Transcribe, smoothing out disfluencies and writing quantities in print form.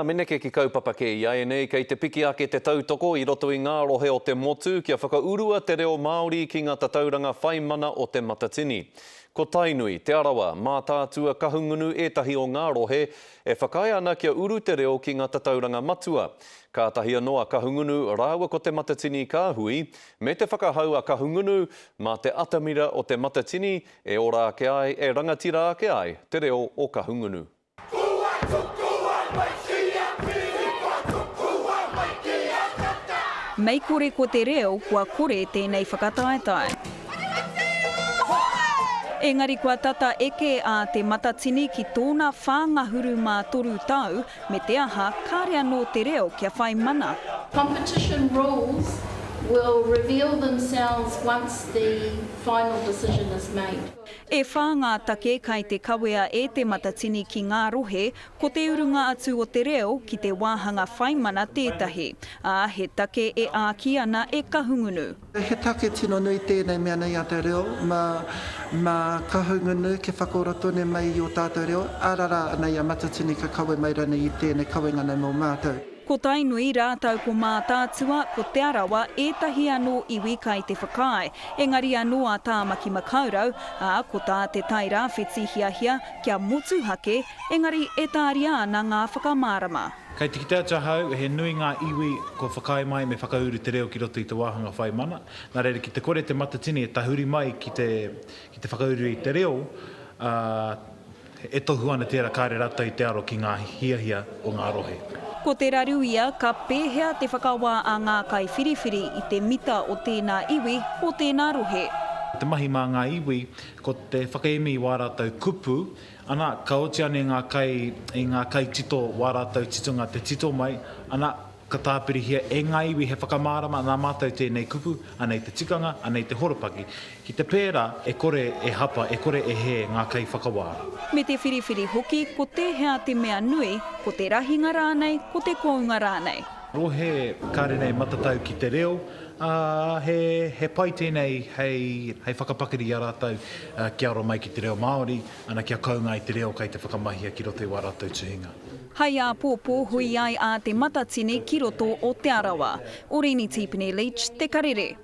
Me neke ki kaupapa kē iaianei, kei te piki ake te tautoko i roto i ngā rohe o te motu kia whakaurua te reo Māori ki ngā tatauranga whai mana o Te Matatini. Ko Tainui, Te Arawa, Mātaatua, Kahungunu ētahi o ngā rohe e whakaae ana kia uru te reo ki ngā tatauranga matua. Kātahi anō a Kahungunu rāua ko Te Matatini ka hui, me te whakahau a Kahungunu mā te atamira o Te Matatini e ora ake ai, e rangatira ake ai te reo o Kahungunu. Mei kore ko te reo, kua kore tēnei whakataetae. Engari kua tata eke a Te Matatini ki tōna 43 tau, me te aha, kāre anō te reo kia whai mana. Competition rules will reveal themselves once the final decision is made. E whā ngā take kai te kawea e Te Matatini ki ngā rohe, ko te urunga atu o te reo ki te wāhanga whaimana tētahi, ā, he take e āki ana e Kahungunu. He take tino nui tēnei mea nei a te reo, mā, mā Kahungunu kia whakaora tonu mai i ō tātou reo, ararā ana i a Matatini ka kawe mai ranei i tēnei kawenga nei mō mātou. Ko Tainui rātou ko Mātaatua, ko Te Arawa, ētahi anō iwi kai te whakaae, engari anō a Tāmaki Makaurau, ā, ko tā Te Tairāwhiti hiahia kia motuhake, engari e tāria ana ngā whakamārama. Kei te kite atu ahau, he nui ngā iwi kua whakaae mai me whakauru te reo ki roto i te wāhanga whai mana, nā reira ki te kore Te Matatini e tahuri mai ki te ki te whakauru i te reo, ā, E tohu ana tērā kāre rātou i te aro ki ngā hiahia o ngā rohe. Ko te raru ia, ka pēhea te whakawā a ngā kaiwhiriwhiri i te mita o tēnā iwi, o tēnā rohe. Te mahi mā ngā iwi, ko te whakaemi i wā rātou kupu, ana, ka oti ane ngā kai, i ngā kaitito wā rātou titonga te tito mai, ana, Ka tāpirihia e ngā iwi he whakamārama nā mātou tēnei kupu, anei te tikanga, anei te horopaki. Ki te pērā, e kore e hapa, e kore e hē ngā kaiwhakawā. Me te whiriwhiri hoki ko tēhea te mea nui, ko te rahinga rānei, ko te kounga rānei. Rohe kāre nei matatau ki te reo, ā, he, he pai tēnei hei, hei whakapakari i a rātou kia aro mai ki te reo Māori, ana kia kounga ai te reo kei te whakamahia ki roto i wā rātou tuhinga. Hai āpōpō hui ai a Te Matatini ki roto o Te Arawa. Orini Tipene-Leach, Te Karere.